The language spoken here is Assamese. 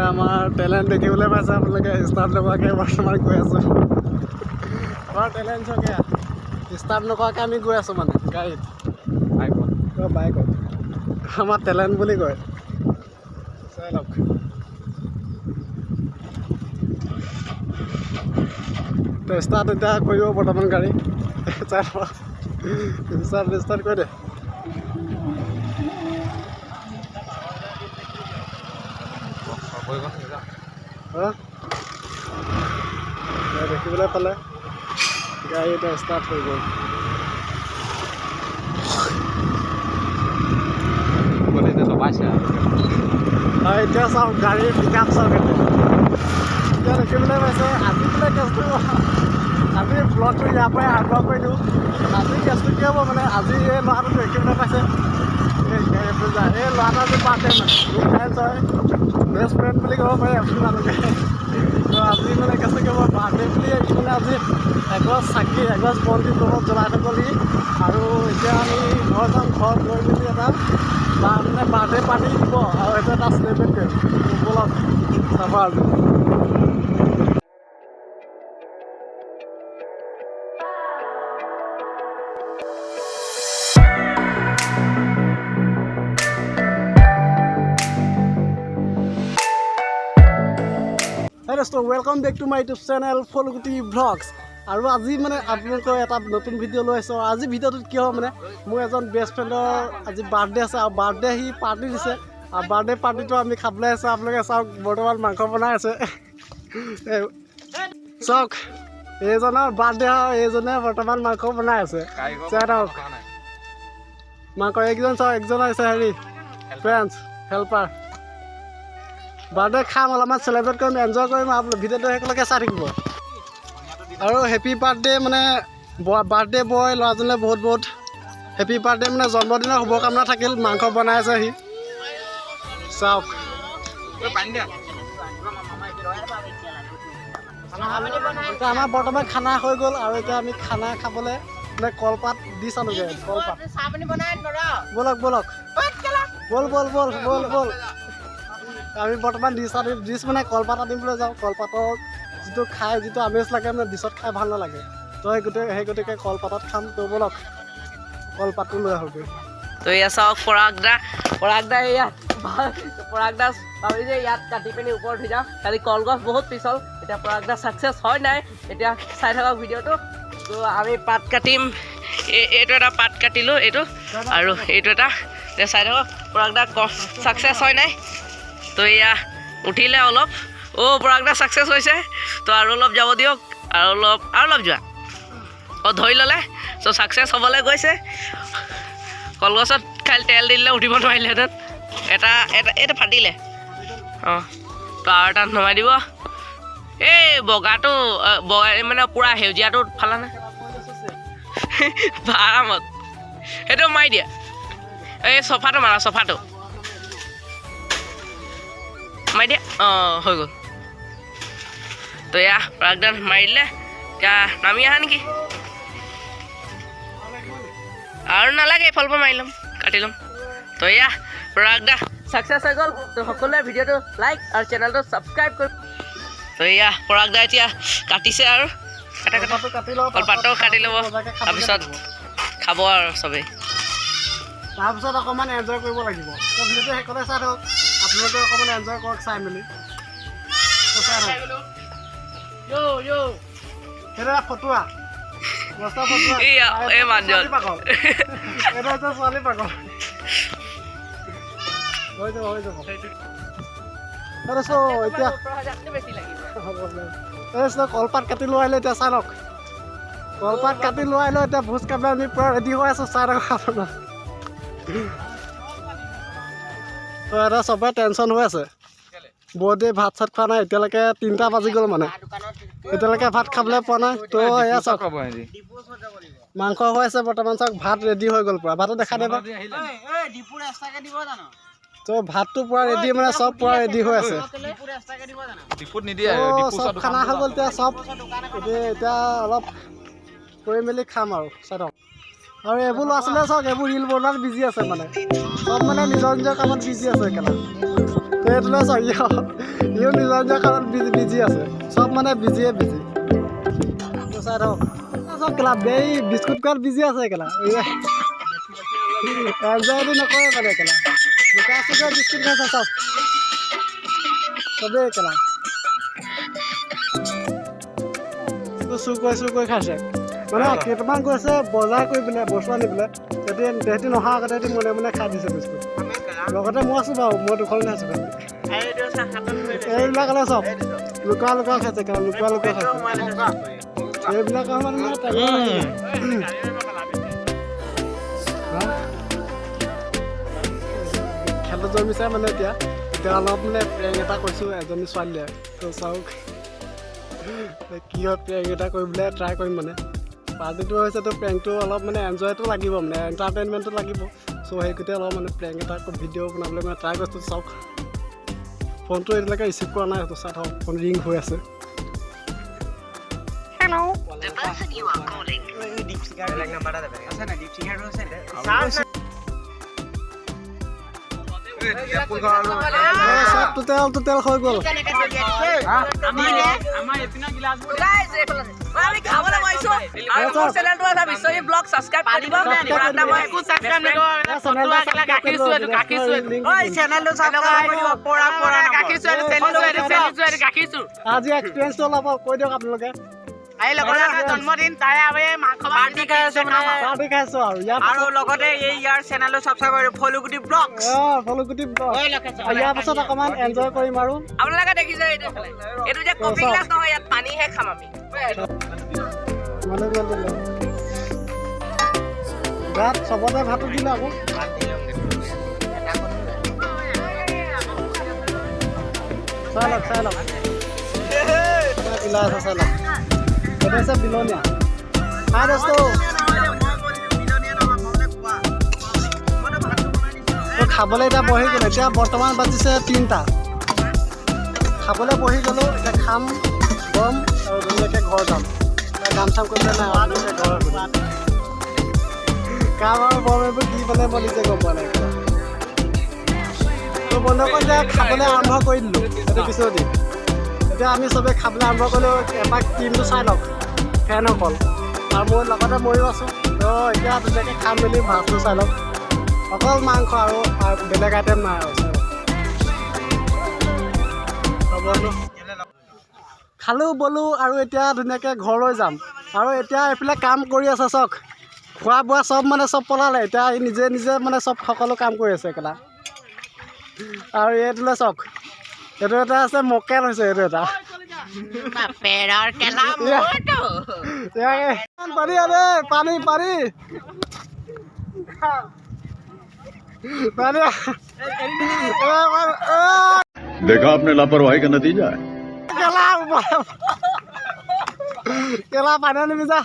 আমাৰ টেলেণ্ট দেখিবলৈ পাইছে আপোনালোকে। ষ্টাৰ্ট নকৰাকৈ বৰ্তমান গৈ আছোঁ। আমাৰ টেলেণ্ট চাওক, এয়া ষ্টাৰ্ট নকৰাকৈ আমি গৈ আছোঁ মানে গাড়ীত, বাইকত। অঁ, বাইকত। আমাৰ টেলেণ্ট বুলি কয়। চাই লওক। তো ষ্টাৰ্ট এতিয়া কৰিব বৰ্তমান গাড়ী। চাই লওক, ষ্টাৰ্ট ষ্টাৰ্ট কৰি দে। হা, দেখিবলৈ পালে গাড়ী এতিয়া ষ্টাৰ্ট হৈ গ'ল। আৰু এতিয়া চাওক গাড়ীৰ পিক আপ চাওক। এতিয়া এতিয়া দেখিবলৈ পাইছে আজি বোলে কেছটো, আজি ব্লগটো ইয়াৰ পৰাই আৰম্ভ কৰি দিওঁ। আজি কেছটো কি হ'ব মানে, আজি এই ল'ৰাটো দেখিবলৈ পাইছে, এই এই ল'ৰাটো আজি বাৰ্থডে, মানে গুড ফ্ৰেণ্ডছ হয়, বেষ্ট ফ্ৰেণ্ড বুলি ক'ব পাৰি আপোনালোকে। তো আজি মানে কেছটো কি হ'ব, বাৰ্থডে বুলি মানে আজি এগছ চাকি, এগছ বন্তি তলত জ্বলাই থৈ গ'লহি। আৰু এতিয়া আমি ঘৰ যাম, ঘৰত গৈ মেলি এটা বা মানে বাৰ্থডে পাৰ্টি দিব আৰু সেইটো এটা চেলিব্ৰেট কৰিম। ব'লক চাব আজি। হে দোস্ত, welcome back to my YouTube channel Falguti vlogs. আৰু আজি মানে আপোনালোকৰ এটা নতুন ভিডিঅ' লৈ আহিছোঁ। আজি ভিডিঅ'টোত কি হ'ব মানে, মোৰ এজন বেষ্ট ফ্ৰেণ্ডৰ আজি বাৰ্থডে আছে আৰু বাৰ্থডে সি পাৰ্টি দিছে আৰু বাৰ্থডে পাৰ্টিটো আমি খাবলৈ আহিছোঁ। আপোনালোকে চাওক, বৰ্তমান মাংস বনাই আছে। এই চাওক, এইজনৰ বাৰ্থডে হয়, এইজনে বৰ্তমান মাংস বনাই আছে। চাই থাকক মাংস। এইকেইজন চাওক, একজন হৈছে হেৰি ফ্ৰেণ্ডছ হেল্পাৰ। বাৰ্থডে খাম, অলপমান চেলিব্ৰেট কৰিম, এনজয় কৰিম। আপোনালোক ভিডিঅ'টো শেষলৈকে চাই থাকিব। আৰু হেপী বাৰ্থডে মানে বাৰ্থডে বয় ল'ৰাজনে বহুত বহুত হেপী বাৰ্থডে, মানে জন্মদিনৰ শুভকামনা থাকিল। মাংস বনাই আছে সি, চাওক। এতিয়া আমাৰ বৰ্তমান খানা হৈ গ'ল আৰু এতিয়া আমি খানা খাবলৈ মানে কলপাত দি চালোগৈ, কলপাত। ব'লক ব'লক, ব'ল ব'ল ব'ল ব'ল ব'ল। আমি বৰ্তমান ডিছ আনিম, ডিছ মানে কলপাত আনিবলৈ যাওঁ। কলপাতৰ যিটো খাই যিটো আমেজ লাগে মানে ডিছত খাই ভাল নালাগে। তো সেই গতিকে কলপাতত খাম। তো ব'লক কলপাতটো লৈ আহোঁগৈ। তো এয়া চাওক পৰাগ দা, পৰাগ দা, এয়া পৰাগ দা ভাবি যে ইয়াত কাটি পিনি ওপৰত উঠি যাওঁ। খালি কলগছ বহুত পিছল। এতিয়া পৰাগ দা ছাকচেছ হয় নাই এতিয়া চাই থাকক ভিডিঅ'টো। তো আমি পাত কাটিম। এই এইটো এটা পাত কাটিলোঁ, এইটো আৰু এইটো এটা। এতিয়া চাই থাকক পৰাগ দা ছাকচেছ হয় নাই। তো এয়া উঠিলে অলপ। অ' পৰাগ দা ছাকচেছ হৈছে। তো আৰু অলপ যাব দিয়ক, আৰু অলপ, আৰু অলপ যোৱা। অঁ, ধৰি ল'লে। চ' ছাকচেছ হ'বলৈ গৈছে। কলগছত খালি তেল দিলে উঠিব নোৱাৰিলেহেঁতেন। এটা এটা এইটো ফাটিলে। অঁ, তো আৰু এটা নমাই দিব। এই বগাটো, বগা মানে পূৰা সেউজীয়াটো ফালা নাই আৰামত, সেইটো মাৰি দিয়া। এই চফাটো মাৰা, চফাটো মাৰি দিয়া। অঁ, হৈ গ'ল। তো এয়া পৰাগদান মাৰি দিলে। এতিয়া নামি আহা নেকি? আৰু নালাগে, এইফালৰ পৰা মাৰি ল'ম, কাটি ল'ম। তো এয়া পৰাগদা ছাকচেছ হৈ গ'ল। তো সকলোৱে ভিডিঅ'টো লাইক আৰু চেনেলটো ছাবস্ক্ৰাইব কৰি। তো এয়া পৰাগদা এতিয়া কাটিছে আৰু কাটা কাটা। কলপাতটো কাটি লওঁ। কলপাতটো কাটি ল'ব, মজাকৈ খাবলৈ তাৰপিছত লাগিব। খাব আৰু চবেই। তাৰপিছত অকণমান এনজয় কৰিব লাগিব। তো ভিডিঅ'টো শেষতে চাই থাকক আপোনালোকে, অকণমান এনজয় কৰক চাই মেলি। তো চাই থাকক। সেইটো এটা ফটুৱা বস্তা, ফটুৱা। এইয়া, আৰু এই এটা মানুহজন। ছোৱালী পাগল, এইটো হৈছে ছোৱালী পাগল। হৈ যাব, হৈ যাব। তাৰপিছত এতিয়া তাৰপিছত কলপাত কাটি লৈ আহিলে। এতিয়া চাই লওক, কলপাত কাটি লৈ আহিলে। এতিয়া ভোজ খাবলৈ আমি পূৰা ৰেডি হৈ আছোঁ। চাই থাকক আপোনাৰ। তো এটা চবৰে টেনশ্যন হৈ আছে, বহুত দেৰি ভাত চাত খোৱা নাই এতিয়ালৈকে। 3টা বাজি গ'ল, মানে এতিয়ালৈকে ভাত খাবলৈ পোৱা নাই। তো এয়া চাওক, মাংস হৈ আছে বৰ্তমান। চাওক, ভাত ৰেডি হৈ গ'ল পূৰা। ভাতটো দেখা দেবা। তো ভাতটো পূৰা ৰেডি, মানে চব পূৰা ৰেডি হৈ আছে। তো চব খানা হৈ গ'ল। এতিয়া চব এতিয়া এতিয়া অলপ কৰি মেলি খাম আৰু। চাই থাকক। আৰু এইবোৰ ল'ৰা ছোৱালীয়ে চাওক, এইবোৰ ৰিল বনোৱাত বিজি আছে, মানে চব মানে নিজৰ নিজৰ কামত বিজি আছে কেলা। তো এইটোলৈ চাওক, ইও নিজৰ নিজৰ কামত বিজি আছে, চব মানে বিজিয়ে বিজি। তো চাই থাকক, চব কেলা এই বিস্কুট খোৱাত বিজি আছে কেলা, এনজয়টো নকৰে মানে কেলা। লুকাই চুকাই বিস্কুট খাইছে চাওক চবেই কেলা, চুৰ কৰি চুৰ কৰি খাইছে। মানে কেইটামান গৈছে বজাৰ কৰি পেলাই বস্তু আনিবলৈ, তেতিয়া তেহেঁতি নহা আগতে তেহেঁতি মনে মনে খাই দিছে বিস্কুট। লগতে মই আছোঁ বাৰু, মই দুখন খাইছোঁ খালি। এইবিলাক হ'লে চব লুকা লুকা খাইছে কেলা, লুকা লুকা খাইছে এইবিলাক। মানে খেলটো জমিছে, মানে এতিয়া এতিয়া অলপ মানে প্ৰেং এটা কৰিছোঁ এজনী ছোৱালীয়ে। তো চাওক কি হয়, প্ৰেং এটা কৰিবলৈ ট্ৰাই কৰিম। মানে পাৰ্টিটো হৈছে, তো প্ৰেংকটো অলপ মানে এনজয়টো লাগিব, মানে এণ্টাৰটেইনমেণ্টটো লাগিব। চ' সেইগতিকে অলপ মানে প্ৰেংক এটা ভিডিঅ' বনাবলৈ মানে ট্ৰাই কৰিছোঁ। চাওক, ফোনটো এতিয়ালৈকে ৰিচিভ কৰা নাই, সেইটো চাই থাকক, ফোন ৰিং হৈ আছে। Hello. The person you are calling চব টোটেল টোটেল হৈ গ'ল। Guys, এইফালে আমি খাবলৈ বহিছো আৰু মোৰ চেনেলটো আছে বিশ্বজিৎ ব্লগ, ছাবস্ক্ৰাইব কৰি দিব। পৰাগ দা মই একো ছাবস্ক্ৰাইব নকৰো। গাখীৰছো এইটো, গাখীৰছো এইটো। ঐ, চেনেলটো ছাবস্ক্ৰাইব কৰিব, পৰা পৰা গাখীৰছো এইটো, চেনিছো এইটো, চেনিছো এইটো, গাখীৰছো। আজি এক্সপিৰিয়েঞ্চটো অলপ কৈ দিয়ক আপোনালোকে। এই লগতে জন্মদিন, তাৰে আমি মাংস পাৰ্টি খাই আছো মানে। পাৰ্টি খাইছো আৰু ইয়াৰ আৰু লগতে এই ইয়াৰ চেনেলটো ছাবস্ক্ৰাইব কৰিব, ফলুগুটি ব্লগছ। অঁ, ফলুগুটি ব্লগ। ইয়াৰ পাছত অকণমান এনজয় কৰিম আৰু আপোনালোকে দেখিছে এইটো এইফালে। এইটো যে কফি গ্লাছ নহয়, ইয়াত পানীহে খাম আমি। মানে ভাত চবতে ভাতো দিলে আকৌ। চাই লওক, চাই লওক, বিলাই আছে, চাই লওক। এইটো হৈছে বিলনীয়া। হাই দোস্ত, তো খাবলৈ এতিয়া বহি গ'লো। এতিয়া বৰ্তমান বাজিছে 3টা। খাবলৈ বহি গ'লো, এতিয়া খাম বম আৰু ধুনীয়াকৈ ঘৰ যাম। কাম চাম কৰিবলৈ নাই আৰু, ধুনীয়াকৈ ঘৰ গ'লো। কাম আৰু বম এইবোৰ কি মানে মই নিজে গম পোৱা নাই। তো বন্ধুসকল, এতিয়া খাবলৈ আৰম্ভ কৰি দিলোঁ, সেইটো পিছত দিম। এতিয়া আমি চবে খাবলৈ আৰম্ভ কৰিলোঁ। এপাক টিমটো চাই লওক, ফেনসকল আৰু মোৰ লগতে ময়ো আছোঁ। তো এতিয়া ধুনীয়াকৈ খাম মেলি ভাতটো চাই লওক, অকল মাংস আৰু বেলেগ আইটেম নাই আৰু। চাই লওক, খালোঁ বলোঁ আৰু এতিয়া ধুনীয়াকৈ ঘৰলৈ যাম। আৰু এতিয়া এইফালে কাম কৰি আছে চাওক, খোৱা বোৱা চব মানে চব পলালে, এতিয়া নিজে নিজে মানে চব সকলো কাম কৰি আছে কেলা। আৰু এইটোলৈ চাওক, এইটো এটা আছে মকেল হৈছে, এইটো এটা বাপেৰৰ কেলা মোৰটো। পানী আনে, পানী পানী পানী। देखा आपने लापरवाही का नतीजा है। কেলা কেলা, পানী আনিবি যা।